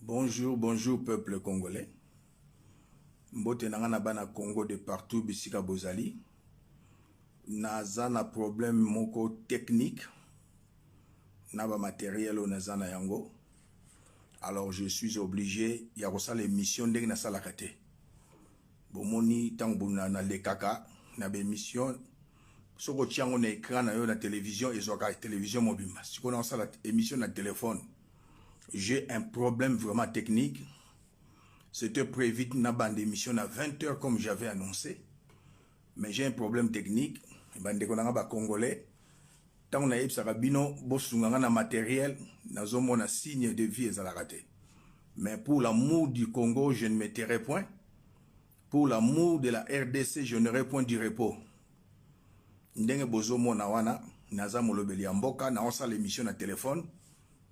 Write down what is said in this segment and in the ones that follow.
Bonjour, bonjour peuple congolais. Mbote na nga na bana Congo de partout bisika bozali. Naza na problème moko technique na ba matériel oyo naza na yango. Alors je suis obligé ya kosala émission ndenge nasalaka te. Bomoni ntango nalekaka na ba émission soki otia yango na écran na yo na télévision ezwaka télévision mobimba. Sikoyo nasala émission na téléphone. J'ai un problème vraiment technique. C'était prévu na bande émission à 20h comme j'avais annoncé. Mais j'ai un problème technique. Bandeko na nga ba congolais. Tango nayebisaka bino bosunga nga na matériel, nazomona signe de vie ezalaka te. Mais pour l'amour du Congo, je ne me tairai point. Pour l'amour de la RDC, je n'aurai point du repos. Ndenge bozomona wana, naza molobeli ya mboka, naosala émission na téléphone,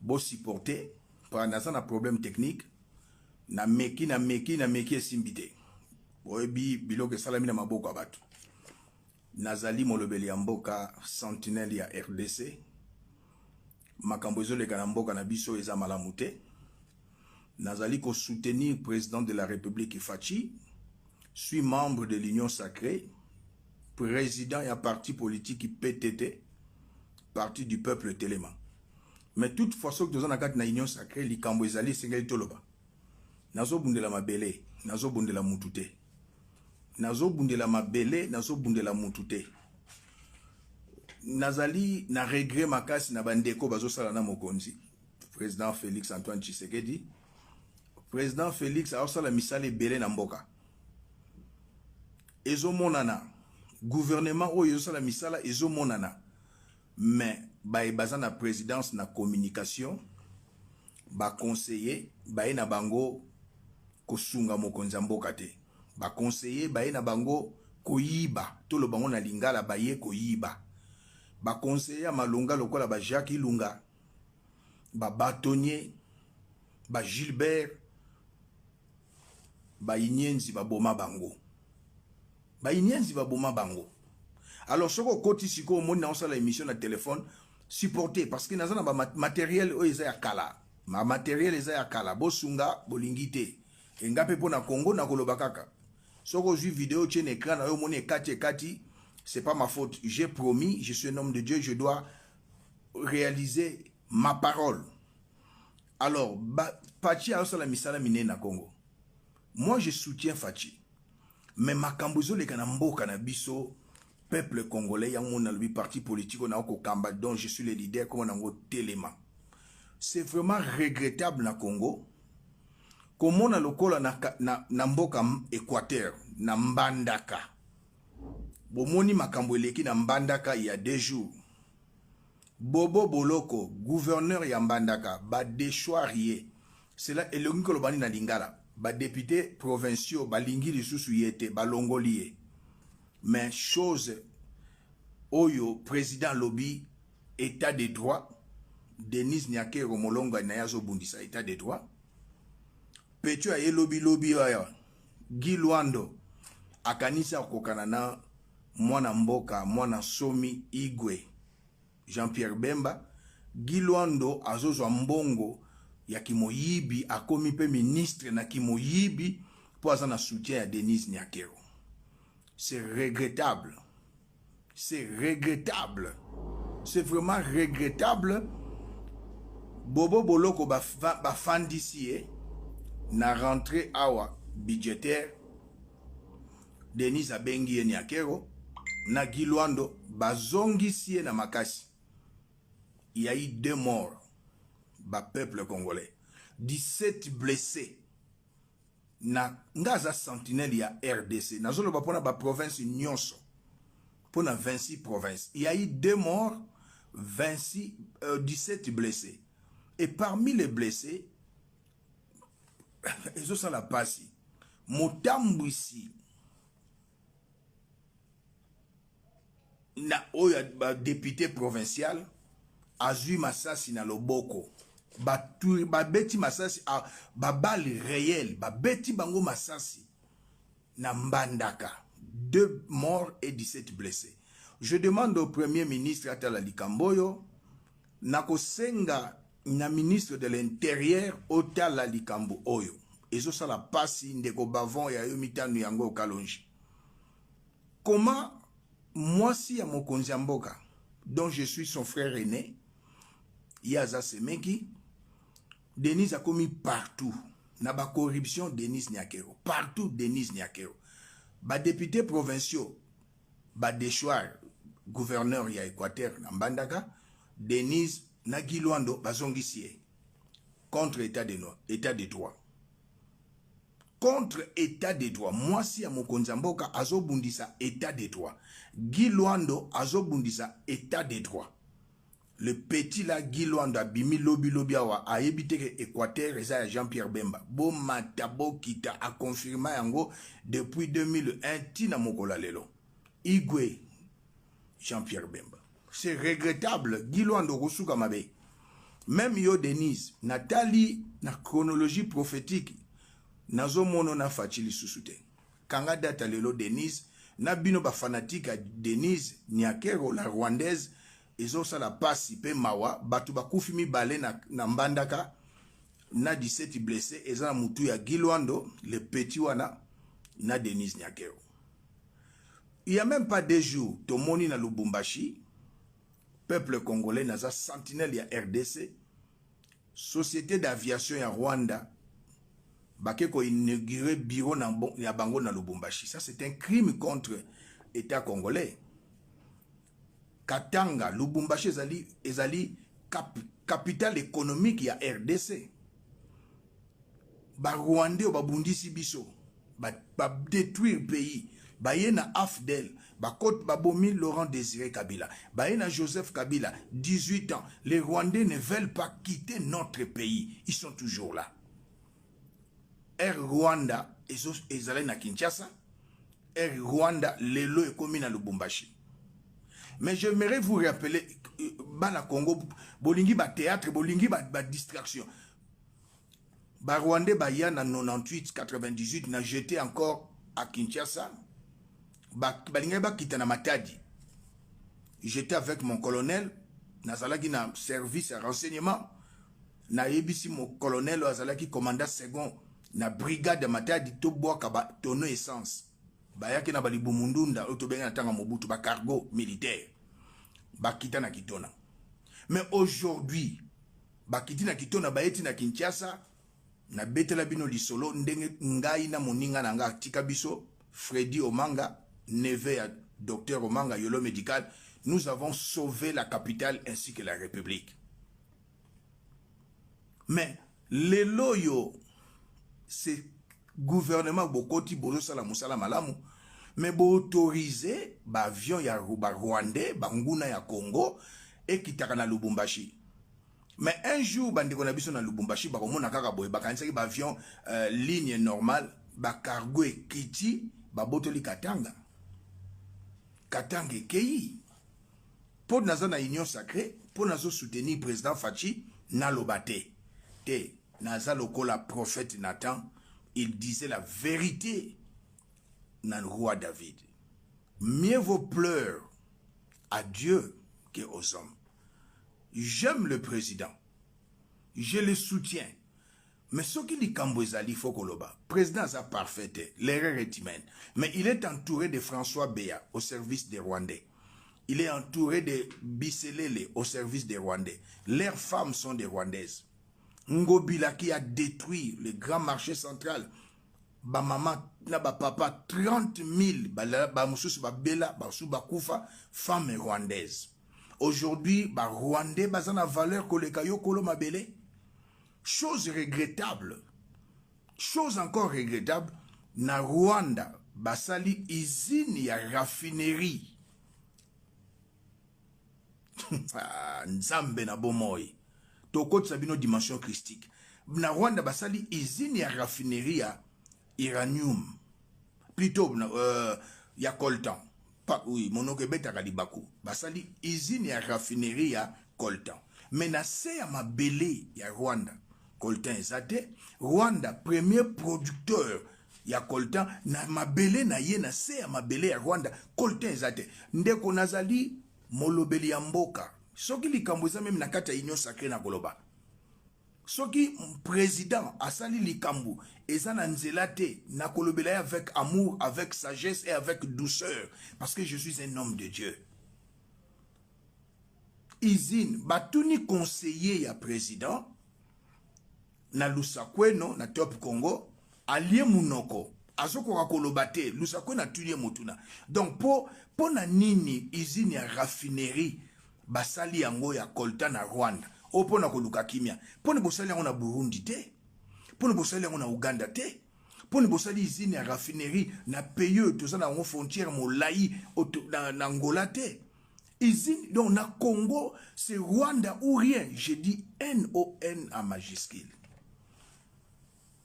bosupporter, mpo naza na problème technique, nameki nameki nameki esimbi te. Boyebi biloko esalami na maboko ya bato. Nazali molobeli ya mboka, sentinelle ya RDC. Makambo ezoleka na mboka na biso eza malamu te. Nazali kosoutenir président de la République Fatshi, suis membre de l'Union sacrée, président ya parti politique PTT, Parti du peuple telema. Mais toutefois soki toza na kati na Union sacrée, likambo ezali esengeli toloba. Nazobundela mabele, nazobundela mutu te. Nazobundela mabele, nazobundela mutu te. Nazali na regret makasi na bandeko bazosala na mokonzi président Félix Antoine Tshisekedi. Président Félix aosala misala ebele na mboka, ezomonana. Gouvernement oyo ezosala misala ezomonana, mais baye baza na présidence na communication, baconseiller baye na bango kosunga mokonzi ya mboka te. Baconseiller baye na bango koyiba, toloba bango na lingala, baye koyiba. Baconseiller ya malonga lokola ba Jacques Ilunga, babâtonnier, ba Gilbert, bayinyenzi baboma bango, bayinyenzi baboma bango. Alors soki okoti sikoyo, omoni naosala émission na téléphone, supporter, parce que naza na bamatériel oyo eza ya kala, bamatériel eza ya kala. Bosunga, bolingi te. Enga mpe mpo na Congo nakoloba kaka. Soki ozwi video, tie na écran na yo, omoni ekati ekati, c'est pas ma faute. J'ai promis, je suis un homme de Dieu, je dois réaliser ma parole. Alors Fatshi azosala misala minene na Congo. Moi, je soutiens Fatshi, mais makambo ezoleka na mboka na biso, peuple congolais, yango nalobi parti politique oyo nakokamba, dont je suis le leader, kombo nango Telema. C'est vraiment regrettable na Congo komona lokola na mboka Équateur, na Mbandaka. Bomoni makambo eleki na Mbandaka il y a 2 jours. Bobo Boloko, gouverneur ya Mbandaka, badéchoir ye. Cela elongi koloba nini na lingala? Badéputé provinciaux balingi lisusu ye te, balongoli ye. Mais chose oyo président alobi, état de droit, Denise Nyakeru molongo na ye azobundisa état de droit. Petio aye lobilobi oyo, Guy Lwando akanisi akokana na mwana mboka, mwana somi Igwe Jean-Pierre Bemba. Guy Lwando azozwa mbongo ya kimoyibi, akomi mpe ministre na kimoyibi mpo aza na soutien ya Denise Nyakeru. C'est regrettable, c'est regrettable, c'est vraiment regrettable. Bobo Boloko bafandisi ye na rentrée awa budgétaire. Denise abengi ye, Nyakeru na Guy Lwando, bazongisi ye na makasi. Il y a eu deux morts, bapeuple congolais, 17 blessés. Na nga aza sentinelle ya RDC, nazoloba mpona baprovince nyonso, mpona 26 provinces. Il y a eu deux morts, 26, 17 blessés, et parmi les blessés, ezosala mpasi, motambwisi na oyo badéputé provincial azwi masasi na loboko. Babeti masasi, baballes réelles, babeti bango masasi na Mbandaka. Deux morts et 17 blessés. Je demande au premier ministre atala likambo oyo. Nakosenga Na ministre de l'Intérieur, otala likambo oyo ezosala pasi. Ndeko Bavon, ya yo mitano yango Okalongi. Comment mwasi ya mokonzi ya mboka, dont je suis son frère aîné, ye aza semeki, Denise, akomi partout na bacorruption? Denise Nyakeru partout, Denise Nyakeru. Badéputés provinciaux badéchoir gouverneur ya Équateur na Mbandaka. Denise na Guy Loando bazongisi ye contre état de droit, contre état de droit. Mwasi ya mokonzi ya mboka azobundisa état de droit. Guy Loando azobundisa état de droit. Le petit là, Guy Loando, abimi lobi lobi awa, ayebi te ke Équateur eza ya Jean Pierre Bemba. Bomata bokita, aconfirma yango depuis 2001 ntina mokolo ya lelo. Igwe Jean Pierre Bemba, c'est regrettable. Guy Loando, okosuka mabe. Même yo Denise, natali na chronologie prophétique, nazomona na Fatshi lisusu te. Kanga data lelo, Denise, na bino bafanatiques ya Denise Nyakeru la Rwandaise. Ezosala pasi mpe mawa. Bato bakufi mibale na Mbandaka na 17 blessé. Eza na mutu ya Guy Loando, le petit wana, na Denise Nyakeru. Il y a même pas 2 jours, tomoni na Lubumbashi. Peuple congolais, naza sentinelle ya RDC. Société d'aviation ya Rwanda bake koinaugurer bureau ya bango na Lubumbashi. Ça, c'est un crime contre État congolais. Katanga, Lubumbashi ezali capitale économique ya RDC. Barwandais oyo babundisi biso, badétruire ba pays, baye na AFDL, bakote, babomi Laurent Désiré Kabila, baye na Joseph Kabila, 18 ans. Les Rwandais ne veulent pas quitter notre pays, ils sont toujours là. Air Rwanda ezali na Kinshasa, Air Rwanda lelo ekomi na Lubumbashi. Mais j'aimerais vous rappeler, bana Congo, bolingi bathéâtre, bolingi badistraction. Barwandais baya na 98, 98 na jeté encore à Kinshasa, balingaki bakita na Matadi. J'étais avec mon colonel, nazalaki na service ya renseignement. Nayebisi mo colonel oyo azalaki commandant second na brigade ya Matadi: tobwaka batonneau essence. Bayaki na balibumu ndunda oyo tobengi na ntango Mobutu bacargo militaire. Bakita na Kitona. Mais aujourd'hui bakiti na Kitona, bayeti na Kinshasa. Nabetela bino lisolo ndenge ngai na moninga na nga atika biso, Fredi Omanga, neveu ya docteur Omanga Yolo Médical, nous avons sauvé la capitale ainsi que la République. Mais lelo oyo, c'est gouvernement bokoti, bozosala mosala malamu, mais boautoriser baavion ya barwandais, banguna ya Congo, ekitaka na Lubumbashi. Mais un jour, bandeko na biso na Lubumbashi bakomona kaka boye, bakanisaki baavion ligne normale, bacargo ekiti, babotoli Katanga. Katanga ekei. Mpo naza na Union sacrée, mpo nazosoutenir président Fatshi, naloba te te. Naza lokola prophète Nathan, il disait la vérité na roi David: mieux vaut pleurer à Dieu que aux hommes. J'aime le président, je le soutiens, mais soki likambo ezali, faut koloba. Président aza parfait te, l'erreur est humaine, mais il est entouré de François Beya au service des Rwandais, il est entouré de Biselele au service des Rwandais. Leurs femmes sont des Rwandaises. Ngobila qui a détruit le grand marché central, bamama na bapapa 30 000, bamosusu babela, bamosusu bakufa, femme rwandaise. Aujourd'hui barwandais baza na valeur koleka yo kolo mabele. Chose regrettable, chose encore regrettable, na Rwanda basali usine ya raffinerie. Ah, Nzambe na bomoi, tokotisa bino dimension christique. Na Rwanda basali usine ya raffinerie ya uranium, plutôt ya coltan. Pa, oui, monoko ebetaka libaku. Basali usine ya raffinerie ya coltan, mais na se ya mabele ya Rwanda coltan eza te. Rwanda, premier producteur ya coltan, na mabele na ye, na se ya mabele ya Rwanda coltan eza te. Ndeko, nazali molobeli ya mboka. Soki likambo eza même na kati ya Union sacrée, na koloba. Soki président asali likambo eza na nzela te, nakolobela ye avec amour, avec sagesse et avec douceur, parce que je suis un homme de Dieu. Usine, batuni conseiller ya président na Lusakweno na Top Congo, alie munoko, azokoka koloba te. Lusakweno atuni ye motuna: donc mpo na nini usine ya raffinerie basali yango ya coltan na Rwanda, oyo mpo na koluka kimia? Mpo na bosali yango na Burundi te? Mpo na bosali yango na Uganda te? Mpo na bosali usine ya raffinerie na pays oyo toza na yango frontière molai na Angola te? Usine donc na Congo, c'est Rwanda ou rien. Je dis NON en majuscule.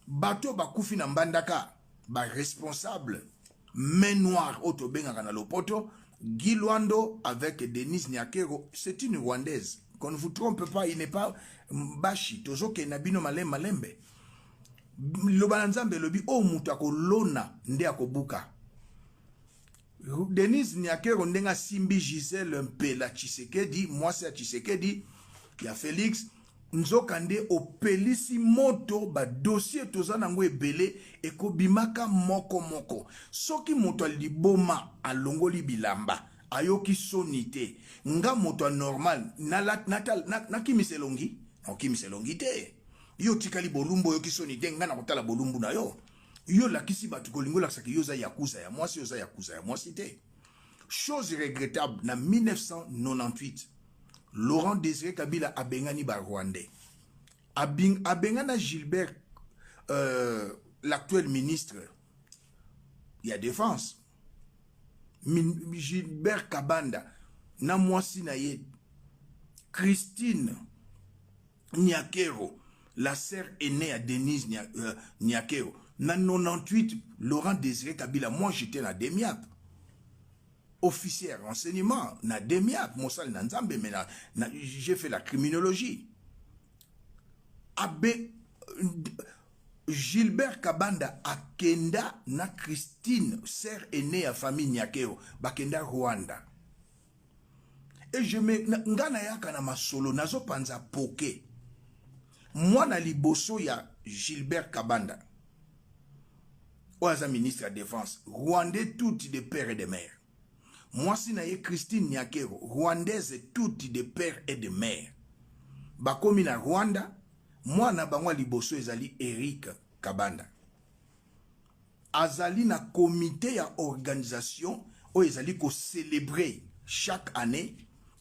Bato bakufi na Mbandaka, baresponsable main noire oyo tobengaka na lopoto, Guy Luando avec Denise Nyakero, c'est une Rwandaise, qu'on ne vous trompe pas, il n'est pas bashi. Tozokende na bino malembe malembe. Liloba na Nzambe elobi: oyo moto akolona nde akobuka. Denise Nyakero, ndenge asimbi Gisele Mpela Tshisekedi, mwasi ya Tshisekedi, ya Félix, nzoka nde opelisi moto. Badossier toza nango ebele, ekobimaka moko moko. Soki moto aliboma alongoli bilamba, ayoki soni te. Nga moto ya normal, nakimisa elongi, nakokimisa elongi te. Yo otikali bolumbu, oyoki soni te. Nga nakotala bolumbu na yo. Yo olakisi bato, kolingi olakisaka yo oza yakuza ya mwasi, oza yakuza ya mwasi te. Chose regrettable, na 1998, Laurent Désiré Kabila abengani Barwandais, abengana Gilbert, l'actuel ministre ya Défense, Gilbert Kabanda, na mwasi na ye Christine Nyakero, la sœur aînée ya Denise Nyakero. Na 98, Laurent Désiré Kabila, moi j'étais na DEMIAP, officier renseignement na DEMIAP, mosali na Nzambe, mais j'ai fait la criminologie. Abe Gilbert Kabanda akenda na Christine, sœur aînée ya famille Nyakero, bakenda Rwanda. Et je me nga nayaka na masolo, nazopanza poke. Mwana liboso ya Gilbert Kabanda, oyo aza ministre ya Défense, Rwandais tutsi de père et de mère. Mwasi na ye Christine Nyakero, Rwandaise tutsi de père et de mère. Bakomi na Rwanda, mwana bango ya liboso ezali Eric Kabanda. Azali na comité ya organisation oyo ezali kocélébrer chaque année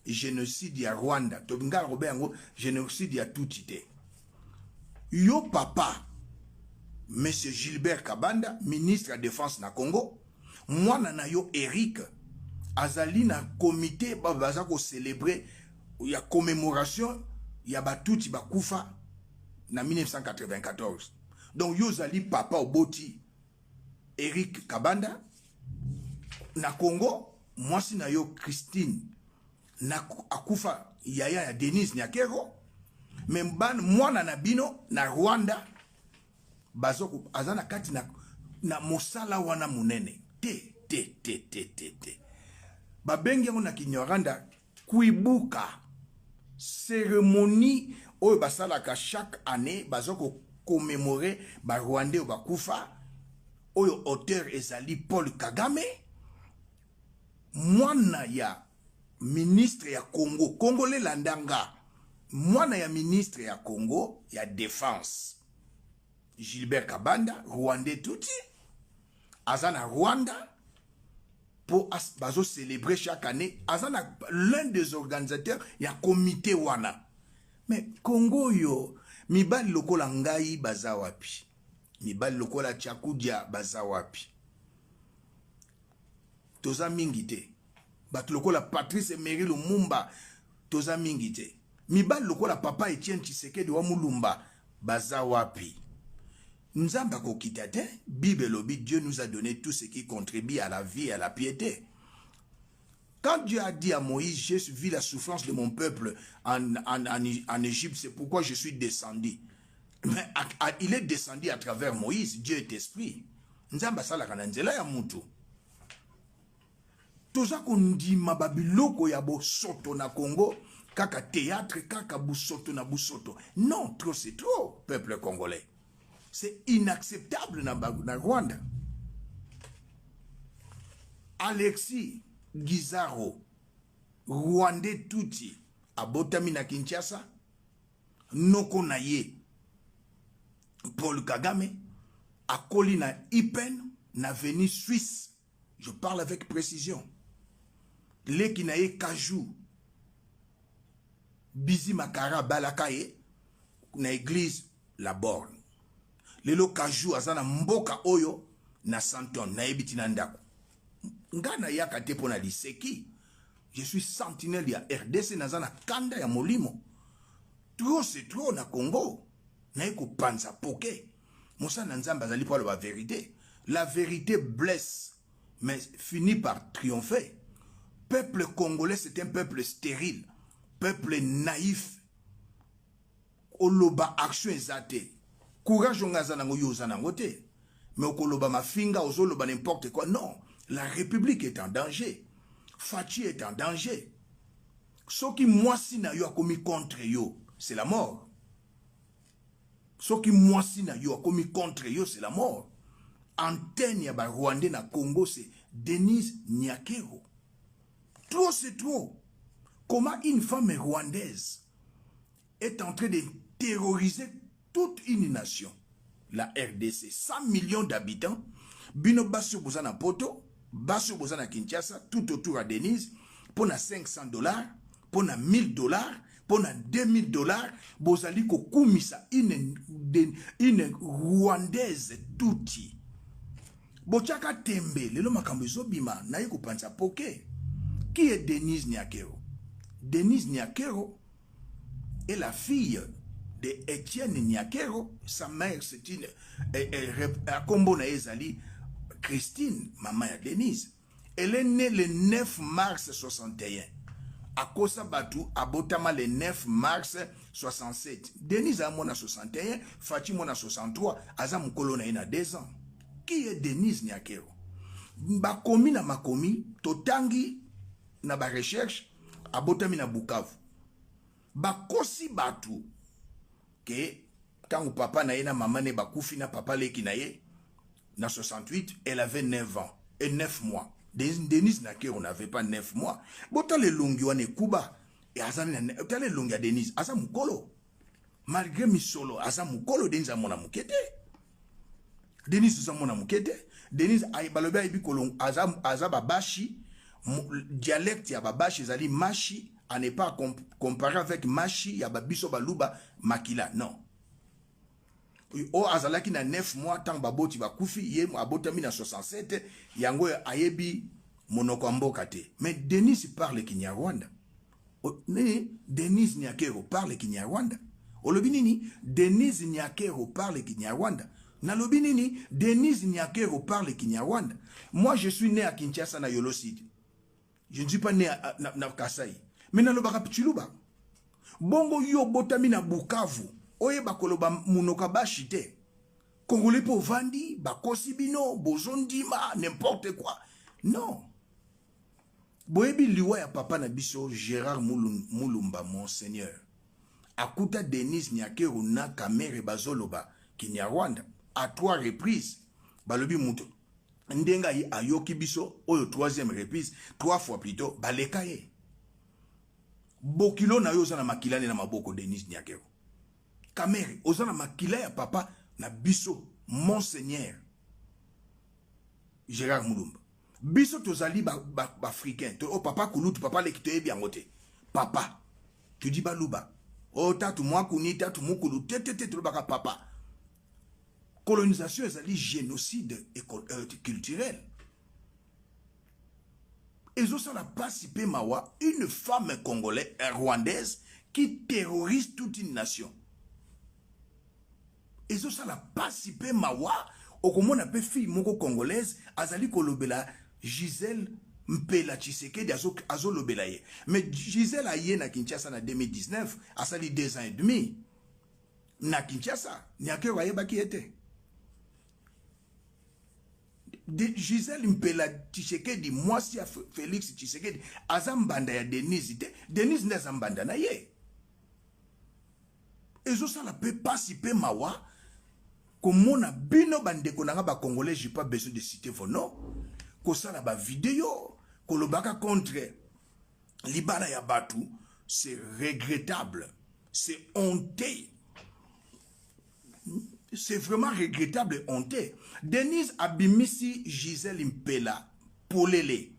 génocide ya Rwanda. Tobinga kobe yango génocide ya tutsi te. Yo papa, monsieur Gilbert Kabanda, ministre ya Défense na Congo, mwana na yo Eric azali na comité baza kocélébrer ya commémoration ya batutsi bakufa na 1994. Donc yo ozali papa, oboti Eric Kabanda na Congo, mwasi na yo Christine na akufa, yaya ya Denise Nyakero, mais mwana na bino na Rwanda bazo aza na kati na mosala wana monene. Te, te, te, te, te, te. Babengi yango na Kinyarwanda kwibuka, cérémonie oyo basalaka chaque année, baza kocommémorer Barwandais oyo bakufa, oyo auteur ezali Paul Kagame. Mwana ya ministre ya Congo, Congolais, landanga, mwana ya ministre ya Congo ya Défense, Gilbert Kabanda, Rwandais tutsi, aza na Rwanda mpo bazocélébrer chaque année, aza na l'un des organisateurs ya comité wana. Mais Congo oyo, mibali lokola ngai baza wapi? Mibali lokola Tchakudia baza wapi? Toza mingi te. Bato lokola Patrice Emery Lumumba toza mingi te. Mibali lokola papa Etienne Tshisekedi wa Mulumba baza wapi? Nzambe akokita te. Bible elobi: Dieu nous a donné tout ce qui contribue à la vie et à la piété. Quand Dieu a dit à Moïse: «J'ai vu la souffrance de mon peuple en Égypte, c'est pourquoi je suis descendu.» Mais il est descendu à travers Moïse. Dieu est esprit. Nzambe asalaka na nzela ya mutu. Toza kondima babiloko ya bosoto na Congo. Kaka théâtre, kaka busoto na busoto. Non, trop c'est trop, peuple congolais. C'est inacceptable na, na Rwanda. Alexis Gizaro, Rwandais Tutsi, abotami na Kinshasa, noko na ye Paul Kagame, akoli na Ipen, na avenue Suisse. Je parle avec précision. Leki na ye Kajou, Bizi Makara balaka ye na église La Borne. Lelo Kajou aza na mboka oyo na Santon, nayebi tina ndako. Nga nayaka te mpo na liseki. Je suis sentinelle ya RDC, naza na kanda ya molimo. Trop c'est trop na Congo. Naye kopanza poke. Mosala na Nzambe azali mpo aloba verite. La vérité blesse, mais finit par triompher. Peuple congolais, c'est un peuple stérile, peuple naïf. Oloba action eza te. Courage onga aza nango yo oza nango te. Mais okoloba mafinga, ozoloba n'importe quoi. Non, la République est en danger. Fatshi est en danger. Soki mwasi na yo akomi contre yo, c'est la mort. Soki mwasi na yo akomi contre yo, c'est la mort. Antenne ya ba Rwandais na Congo, c'est Denise Nyakeru. Trop c'est trop. Comment une femme rwandaise est en train de terroriser toute une nation, la RDC, 100 millions d'habitants, bino basi boza na poto, basi boza na Kinshasa, tout autour à Denise, pour na $500, pour na $1000, pour na $2000, bozali kokumisa une Rwandaise tuti. Botiaka tembe, lelo makambo ezobima, naye kopanza poke. Qui est Denise Nyakeru? Denise Nyakeru est la fille de Etienne Nyakeru. Sa mère, c'est une kombo na ezali Christine, maman ya Denise. Elle est née le 9 mars 61. Akosa batu abotama le 9 mars 67. Denise a mona 61, Fatshi mona 63, aza mukolo na ye na 2 ans. Qui est Denise Nyakeru? Bakomi na makomi, totangi na ba recherche, abotami na Bukavu. Bakosi batu ke tango papa na ye na mama ne bakufi na papa leki na ye na 68, elle avait 9 ans et 9 mois. Denise Nyakeru n'avait pas 9 mois. Botala elongi wana ekuba, e aza na, tala elongi ya Denise, aza mukolo. Malgré misolo, aza mukolo, Denise amona moke te. Denise aza mona moke te. Denise ay, balobi ayebi kolongo, aza, aza babashi, dialecte ya babashi ezali mashi, à ne pas comparer avec mashi ya babiso baluba makila, non. O azalaki na 9 mois tant baboti bakufi, ye abotami na 67, yango ayebi monoko ya mboka te. Mais Denise parle Kinyarwanda. Ne, Denise Nyakeru parle Kinyarwanda. Olobi nini? Denise Nyakeru parle Kinyarwanda. Nalobi nini? Denise Nyakeru parle Kinyarwanda. Moi je suis né à Kinshasa na Yolo City. Je ne suis pas né na Kasai. Mais nalobaka Tshiluba. Bongo yo botami na Bukavu. Oyeba koloba monoko bashi te. Congolais po vandi, bakosi bino, bozondima, n'importe quoi. Non. Boyebi liwa ya papa na biso Gérard Mulumba, monseigneur. Akuta Denise Nyakeru na Kamere bazoloba Kinyarwanda à 3 reprises. Balobi muto ndenga ye ayoki biso oyo 3e reprise, 3 fois plutôt baleka ye. Bokilo na yo oza na makila ne na maboko Denise Nyakeru. Kamere oza na makila ya papa na biso monseigneur Gérard Mulumba. Biso tozali ba africain. To, oh, papa kulutu, papa leki toyebi yango te. Papa, tu dis baluba. Oh tatu mwakuni, tatu mukulu, te te te tolobaka papa. Colonisation ezali génocide culturel. Ezosala pasi pe mawa, une femme congolaise, rwandaise qui terrorise toute une nation. Ezosala pasi pe mawa, okomona pe fille moko congolaise azali kolobela Gisèle Mpela Tshisekedi azolobela ye. Mais Gisèle aye na Kinshasa na 2019, asali 2 ans et demi na Kinshasa, Nyakeru ayebaki ye te. De Gisèle Mpela Tshisekedi, mwasi ya Félix Tshisekedi, aza mbanda ya Denise te. Denise nde aza mbanda na ye. Ezosala pe pasi pe mawa komona bino bandeko na nga ba Congolais, j'ai pas besoin de citer vos noms, kosala ba video kolobaka contre libala ya batu, c'est regrettable, c'est honteux. C'est vraiment regrettable et honteux. Denise abimisi Gisèle Mpela polele.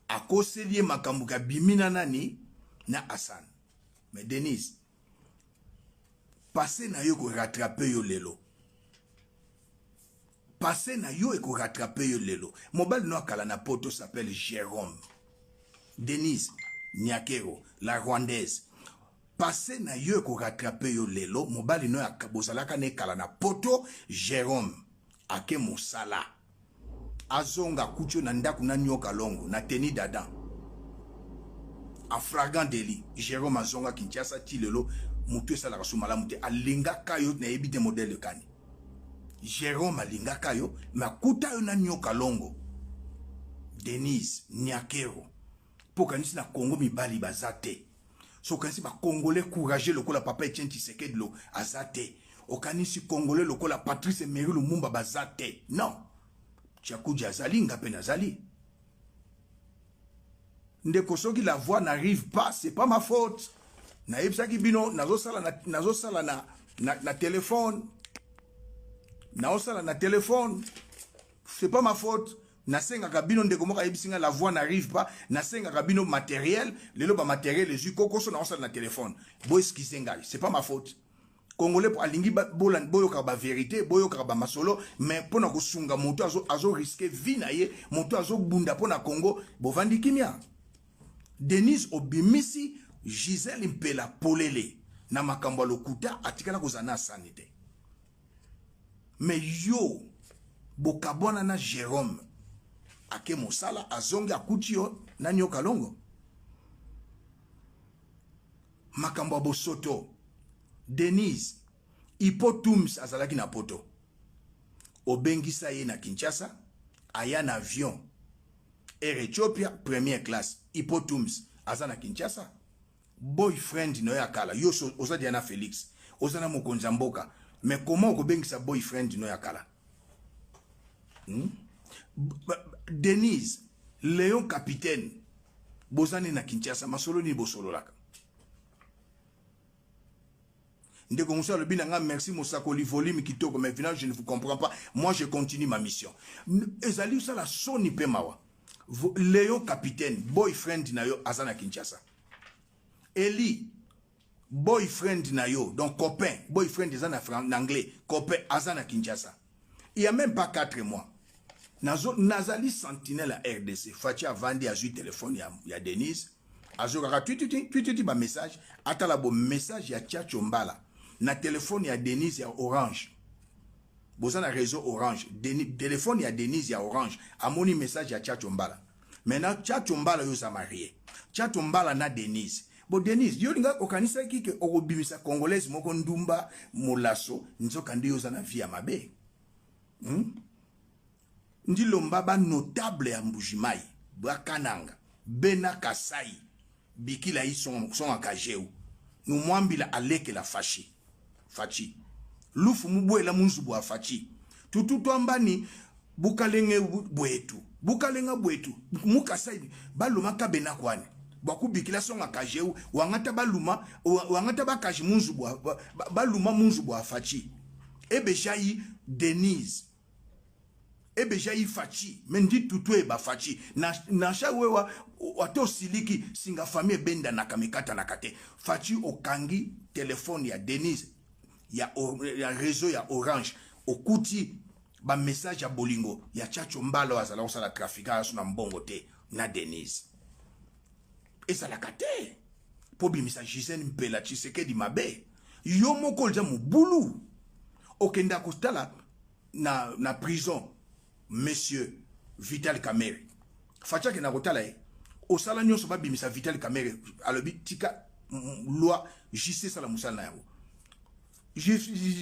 Akoseli ye makambo kabimi na nani na Hassan. Mais Denise, passé na yo ko rattraper yo lelo. Passé na yo ko rattraper yo lelo. Mobali no akala na poto s'appelle Jérôme. Denise Nyakero, la Rwandaise. Passé na yo ko rattraper yo lelo, mobali no bozalaka ne kala na poto Jérôme ake mosala. Azonga kucho na ndaku na nyoka longo na teni d'Adam. En flagrant délit, Jérôme azonga Kinshasa ti lelo mutu esalaka su malamu te, alingaka yo na yebi te modèle kani. Jérôme alingaka yo, mais akuta yo na nyoka longo. Denise Nyakero. Po kanisi na Congo mibali baza te. So kanisi ba Congolais courageux lokola papa Etienne Tshisekedi lo aza te. Okanisi Congolais lokola Patrice Emery Lumumba baza te. Non. Tchakuja azali, nga pe nazali. Ndeko soki la voix n'arrive pas, c'est pas ma faute. Nayebisaki bino nazosala na, nazosala na, na, na téléphone. Naosala na téléphone. C'est pas ma faute. Nasengaka bino ndeko moko ayebisi nga la voix n'arrive pas, nasengaka bino matériel, lelo ba matériel ezui kokoso naosala na téléphone. Bo excuse ngai, c'est pas ma faute. Congolais po alingi ba, bola, boyoka ba vérité, boyoka ba masolo, mais pona kosunga moto azo, azo risquer vie na ye, moto azo bunda pona Congo, bovandi kimia. Denise obimisi Gisèle Mpela polele na makambo ya lokuta atikala kozala na asani te. Mais yo bokabwana na Jérôme ake mosala azongi akuti yo na nyoka longo. Makambo ya bosoto. Denise Hippo-Tums azalaki na poto. Obengisa ye na Kinshasa, aya na avion Air Ethiopia première classe. Hippo-Tums aza na Kinshasa. Boyfriend na yo ya kala, yo so, oza dia na Félix, oza na mokonzi ya mboka. Mais comment okobengisa boyfriend na yo ya kala? Denise, Léon capitaine, bozani na Kinshasa, masolo nini bosololaka? Ndeko Moussa alobi na nga merci mosakoli volume kitoko, mais finalement je ne vous comprends pas. Moi je continue ma mission. Ezali osala soni pe mawa. Léon capitaine, boyfriend na yo aza na Kinshasa. Eli, boyfriend na yo, donc copain, boyfriend eza na anglais, copain aza na Kinshasa. Il y a même pas 4 mois. Nazali sentinelle à RDC. Fatshi avandi azui téléphone ya Denise. Azokaka twititi twititi ba message, atala bo message ya Tchatcho Mbala na téléphone ya Denise ya Orange. Boza na réseau Orange, téléphone ya Denise ya Orange, amoni message ya Tchatcho Mbala. Maintenant Tchatcho Mbala yo za marié. Tchatcho Mbala na Denise. Bo Denise, yo linga okanisaki ke okobimisa congolaise moko ndumba molaso, nzoka nde yo za na vie ya mabe. Ndilomba ba notable ya Mbujimayi, Brakananga, Bena Kasai, Bikila yi songa kajeu. Numwambila alekela fashi. Fachi. Lufu mubwela munzubu wa fachi. Tutu twambani bukalenge bwetu. Bukalenga bwetu. Mukasai baluma kabena kwani. Bakubikila songa kajeu wangata baluma wangata bakaji munzubu wa, baluma munzubu wa fachi. Ebejai Denise. Ebejai Fachi, mais ndi tutu e ba Fachi. Na, na sha wewa, wato siliki, singa famille benda na kamikata na kate. Fachi okangi téléphone ya Denise, ya réseau ya Orange, okuti ba message ya bolingo ya Tchatcho Mbalo azala kosala trafiquant ya na mbongo te na Denise. Ezalaka te. Po bimisa Gisèle Mpela Tshisekedi mabe. Yo moko olza mobulu. Okenda kotala na prison monsieur Vital Kamerhe. Fachi akenda kotala ye. Osala nyonso babimisa Vital Kamerhe, alobi tika loi justice sala mosala na yango.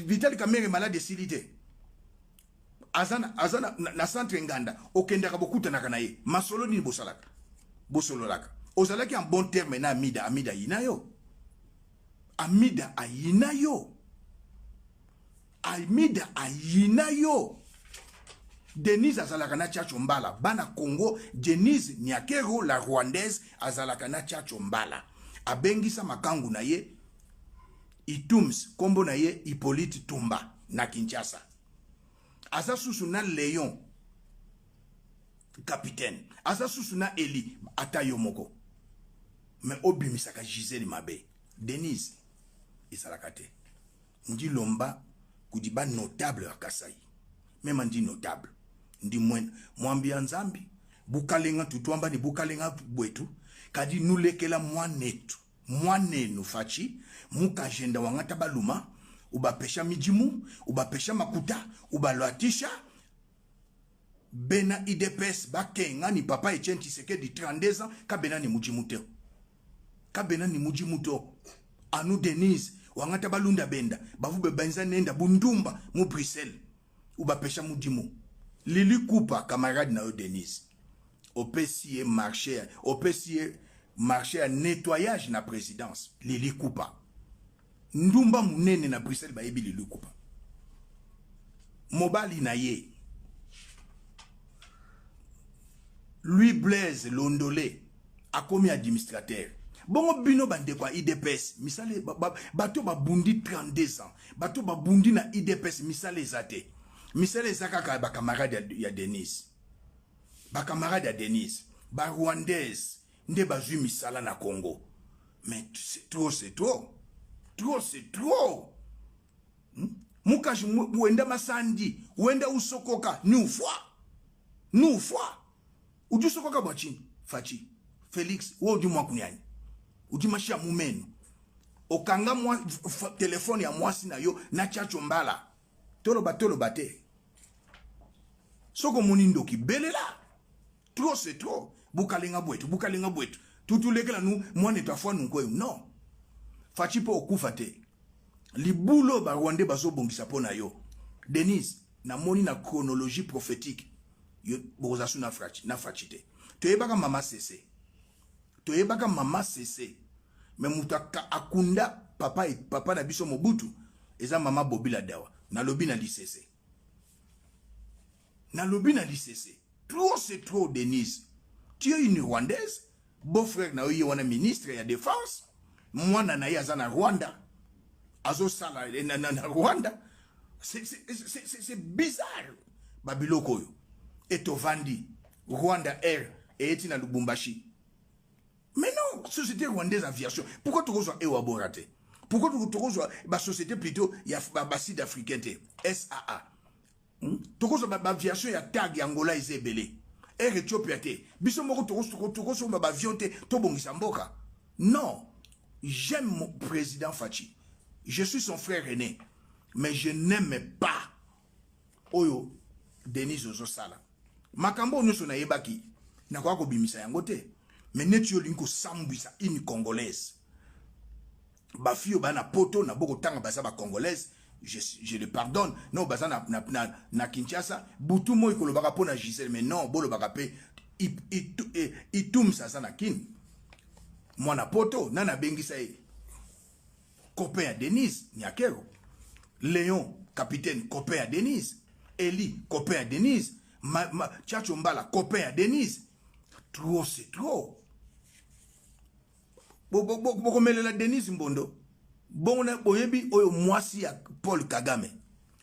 Vital Kamerhe malade esili te. Aza na, aza na, na, na centre Nganda, okendaka bokutanaka na ye. Masolo nini bosalaka? Bosololaka. Ozalaki en bon terme na Amida, Amida ayina yo. Amida ayina yo. Amida ayina yo. Denise azalaka na Chacho Mbala. Bana Congo, Denise Nyakero la Rwandaise azalaka na Chacho Mbala. Abengisa makangu na ye Itums, kombo na ye Hippolyte Tumba na Kinshasa. Aza susu na Leon capitaine. Aza susu na Eli ata yo moko. Mais obimisaka Gisèle mabe. Denise ezalaka te. Ndi lomba kudi ba notable ya Kasai. Mema ndi notable. Ndi mwen mwambi ya Nzambi. Bukalenga tutuamba ni bukalenga bwetu. Kadi nulekela mwanetu. Mwanenu Fatshi mukajenda wangata baluma ubapesha midimu ubapesha makuta ubalwatisha bena idps bakenga ni papa Etienne Tshisekedi 32 ans kabena ni mudimu te kabena ni mudimu to anu Denise wangata balunda benda bavu benza nenda bundumba mu Bruxelles ubapesha mudimu Lili Kupa camarade na yo Denise opesi ye marché opesi ye marché ya nettoyage na présidence Lili Kupa ndumba munene na Bruxelles bayebi Lili Kupa mobali na ye Louis Blaise Londole akomi administrateur bongo bino bandeko ya idps misala bato babundi 32 ans bato babundi na idps misala eza te misala eza kaka bakamarade ya Denise bakamarade ya Denise ba rwandaise nde bazwi misala na Congo mais trop c'est trop trop c'est trop Mukaji wenda masandi wenda usokoka ni ufwa ni ufwa udi usokoka bua tshinyi Fatshi Felix wewe udi mwakunyanyi udi mashia mumenu okanga mwa telefone ya mwasi na yo na Chacho Mbala toloba toloba te soko omoni ndoki belela trop c'est trop bukalenga bwetu bukalenga bwetu tutulekela nu mwanetu afwa nunku non Fatshi mpo okufa te libulo ba rwandais bazobongisa mpo na yo Denise namoni na chronologie prophétique yo bokozala su na Fatshi na Fatshi te toyebaka mama sese toyebaka mama sese me moto akunda papa papa na biso Mobutu eza mama Bobila Dawa nalobi na lisese nalobi na lisese trop c'est trop Denise tu es une rwandaise beau frère na yo ye wana ministre ya défense mwana na ye aza na Rwanda azosala na, na, na Rwanda c'est bizarre babiloko oyo e tovandi Rwanda Air eyeti na Lubumbashi mais non société rwandaise aviation pourquoi tokozwa Hewa Bora te pourquoi tokozwa basociété plutôt ya basud africain te SAA tokozwa baaviation ya tag ya Angola eza ebele Air Ethiopia te biso moko tokosomba baavion te tobongisa mboka non j'aime mon président Fatshi je suis son frère aîné mais je n'aime pas oyo Denise ozosala makambo oyo nyonso nayebaki nakoka kobimisa yango te mais neti yo olingi kosambwisa une congolaise bafille oyo baa na poto na bokotanga baza bacongolaise je le pardonne non baza na, na, na, na Kinshasa butu moi kolobaka mpo na Gisele mais non bolobaka mpe Itumsa aza na Kini mwana poto nani abengisa ye copain ya Denise Nyakero Léon capitaine copain ya Denise Eli copain ya Denise ma, ma, Chacho Mbala copain ya Denise trop c'est trop bokomelela Denise Mbondo bongo boyebi oyo mwasi ya Paul Kagame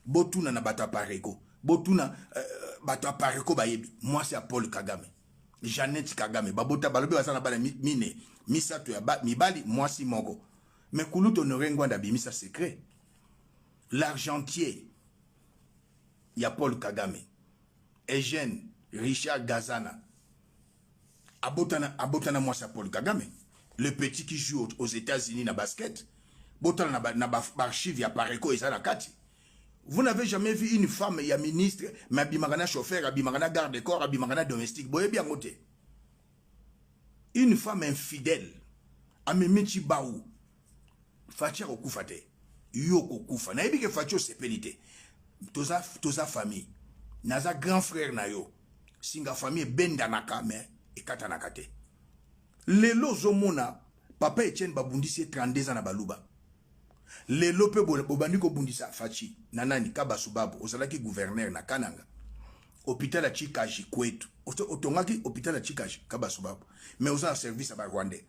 botuna na bato ya Pareko botuna bato ya Pareko bayebi mwasi ya Paul Kagame Jeannette Kagame babota balobi baza na bana mine misato ya mibali mwasi moko mais kulutu Honore Ngwanda abimisa secret l'argentier ya Paul Kagame Eugène Richard Gazana abotana abotana mwasi ya Paul Kagame le petit qui joue aux États-Unis na basket botala na baarchive ya Pareko eza na kati vous n'avez jamais vu une femme ya ministre mais abimaka na chauffeur abimaka na garde corps abimaka na domestique boyebi yango te une femme infidèle amemi Tshibau Fatshi akokufa te yo kokufa nayebi ke Fatshi osepeli te toza, toza famille. Naza grand frère na yo. Singa famille ebendanaka mais ekatanaka te. Lelo ozomona papa Etienne babundisi ye 32 ans na baluba. Lelo pe bobandi kobundisa Fatshi na nani Kabasubabu ozalaki gouverneur na Kananga. Hôpital ya Tshikaji kwetu. Otongaki hôpital ya Tshikaji Kabasubabu. Mais oza na service ya ba Rwandais.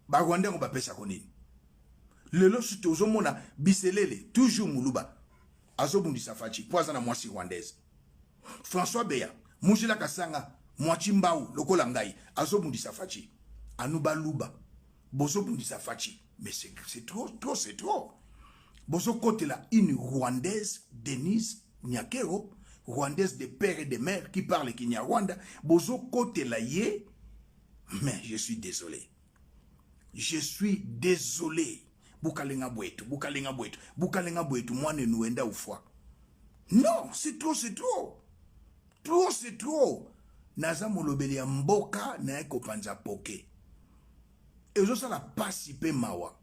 Ba Rwandais yango bapesako nini? Lelo suti ozomona Biselele toujours Muluba azobundisa Fatshi po aza na mwasi rwandaise. François Beya, Mujila Kasanga, Mwachi Mbau lokola ngai azobundisa Fatshi. Anu baluba bozobundisa Fatshi mais c'est trop trop c'est trop. Bozokotela une rwandaise Denise Nyakero, rwandaise de père et de mère qui parle Kinyarwanda, bozokotela ye. Mais je suis désolé. Je suis désolé. Bukalenga bwetu, bukalenga bwetu, bukalenga bwetu, mwana nuenda ufwa. Non, c'est trop, c'est trop. Trop, c'est trop. Naza molobeli ya mboka na kopanza poke. Ezosala pasi pe mawa.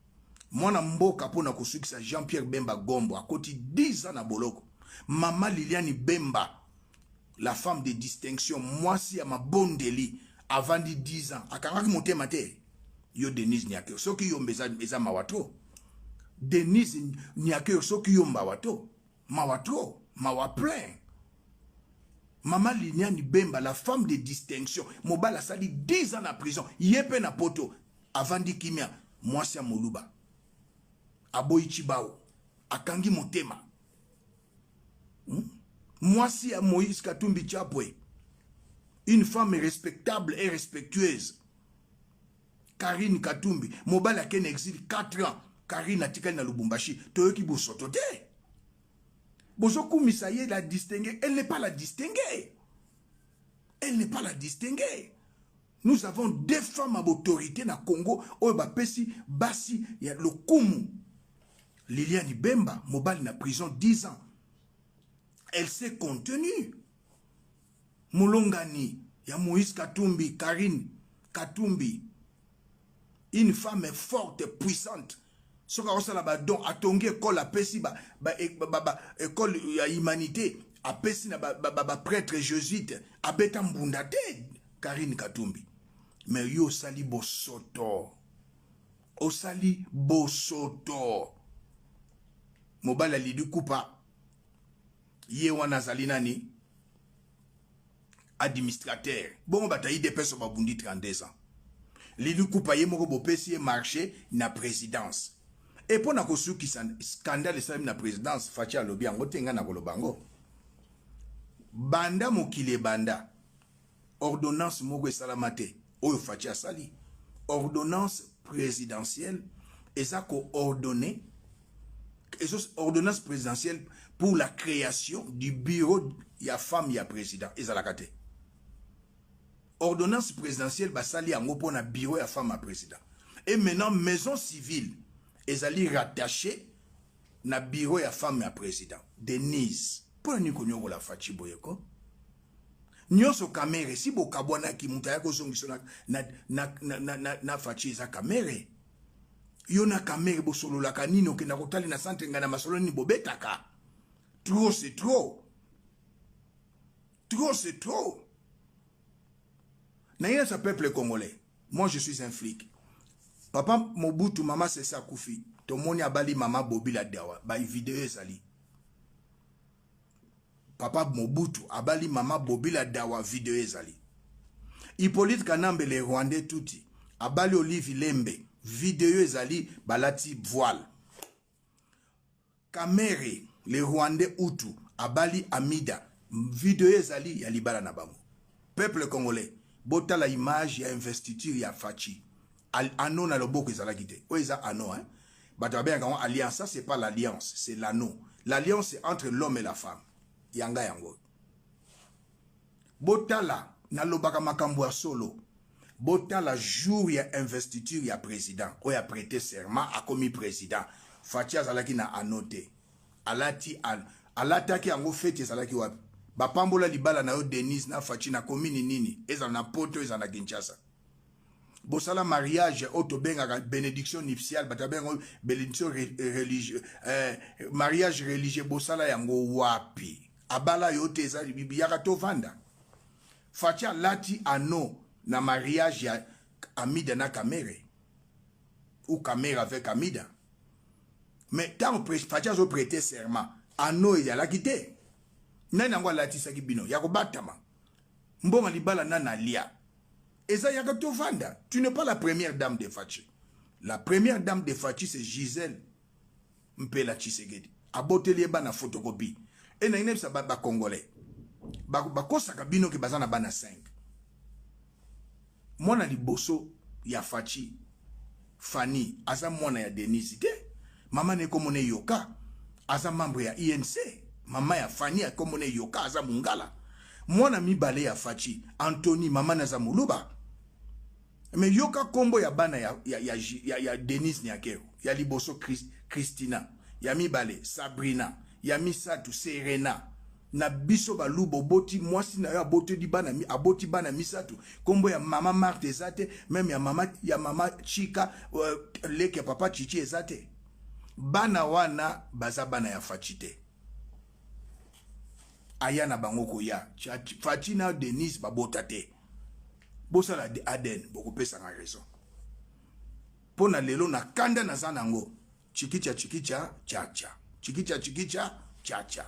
Mwana mboka pona kosukisa Jean-Pierre Bemba Gombo akoti 10 ans na boloko. Mama Liliane Bemba, la femme de distinction, mwasi ya mabondeli, avandi 10 ans. Akangaki motema te. Yo Denise Nyakero, soki yo mbeza eza mawa trop. Denise Nyakero, soki yo mawa trop. Mawa trop, mawa plein. Mama Liliane Bemba, la femme de distinction, mobali asali 10 ans na prison, ye pe na poto, avandi kimia, mwasi ya moluba. Aboyi Tshibao, akangi motema. Mwasi ya Moïse Katumbi Chapwe, une femme respectable et respectueuse. Karine Katumbi, mobali akende exil 4 ans, Karine atikali na Lubumbashi, toyoki bosoto te. Bozokumisa ye la distinguer, elle n'est pas la distinguer. Elle n'est pas la distinguer. Nous avons deux femmes à autorité na Congo, oyo bapesi basi ya lokumu. Liliane Bemba, mobali na prison 10 ans. Elle s'est contenue. Molongani ya Moïse Katumbi, Karine Katumbi, une femme forte, puissante. Soki akosala ba don, atongi école, apesi ba, ba, ba, ba, école ya humanité, apesi na ba, ba, ba, ba prêtre jésuite, abeta mbunda te Karine Katumbi. Mais yo osali bosoto. Osali bosoto. Mobali alidi kupa. Ye wana azali nani? Administrateur. Bongo bato ya UDPS babundi 32 ans. Lili Kupa ye moko bopesi ye marché na présidence. Et mpo na kosukisa scandale esalemi na présidence, Fatshi alobi yango te, ngai nakoloba yango. Banda mokili ebanda, ordonnance moko esalama te oyo Fatshi asali. Ordonnance présidentielle eza ko-ordonner, ordonnance présidentielle pour la création du bureau ya femme ya président ezalaka te. Ordonnance présidentielle basali yango mpo na bureau ya femme ya président. Et maintenant maison civile ezali rattachée na bureau ya femme ya président. Denise, mpo na nini konyokola Fatshi boye ko? Nyonso Kamere, si bokabwanaki moto aya kozongisa na, na, na, na, na, na, na Fatshi eza Kamere. Yo na Kamere bosololaka nini? Okenda kotali na centre ngai na masolo nini bobetaka? Trop c'est trop. Trop c'est trop. Na sa peuple congolais. Moi je suis un flic. Papa Mobutu, mama Sese akufi. Tomoni abali mama Bobila Dawa. Ba vidéo ezali. Papa Mobutu abali mama Bobila Dawa, vidéo ezali. Hippolyte Kanambe le Rwandais tuti abali Olive Lembe, vidéo ezali balati voile. Kamere le Rwandais Hutu abali Amida, vidéo ezali ya libala na bango. Peuple congolais, botala image ya investiture ya Fatshi. Anneau na loboko ezalaki te. Oyo eza anneau, hein. Bato babengaka yango alliance, ça c'est pas l'alliance, c'est l'anneau. L'alliance c'est entre l'homme et la femme. Yanga yango. Botala, nalobaka makambo ya solo. Botala jour ya investiture ya président. Oyo a prêté serment, akomi président. Fatshi azalaki na anneau te. Alati alataki yango fête ezalaki wapi? Bapambola libala na yo Denise na Fatshi na commune nini? Ezala na Poto, ezala na Kinshasa. Bosala mariage oyo tobengaka bénédiction nuptiale, bato babengaka bénédiction religieuse, mariage religieux, bosala yango wapi? Abala yo te, eza yaka tovanda. Fatshi alati anneau na mariage ya Amida na Kamere ou Kamere avec Amida. Mais ntango Fatshi azo prêter serment, anneau ezalaki te. Nani yango alatisaki bino ya kobatama? Mbongo libala nani alia? Eza yaka tovanda. Tu n'es pas la première dame de Fatshi. La première dame de Fatshi, c'est Gisèle Mpela Tshisekedi. Aboteli ye bana photocopie. E na inebisa ba Congolais bakosaka bino ke baza na bana 5. Mwana liboso ya Fatshi, Fanny, aza mwana ya Denise te. Mama na ekomona Yoka, aza membre ya INC. Mama ya Fanny akomona Yoka, aza mongala. Mwana mibale ya Fatshi, Anthony, mama na aza moluba. Mais yoka kombo ya bana ya Denise Nyakeru. Ya liboso Christina, ya mibale Sabrina, ya misato Serena. Na biso baluba, oboti mwasi na yo, aboteli bana, aboti bana misato, kombo ya mama Marthe eza te, même ya mama Chika, leki ya papa Chichi, eza te. Bana wana baza bana ya Fatshi te. Aya na bango koya, Fatshi na Denise babota te. Bosala ADN, bokopesanga raison. Mpo na lelo na kanda naza nango, chikicha chikicha chacha, chikicha chikicha chacha.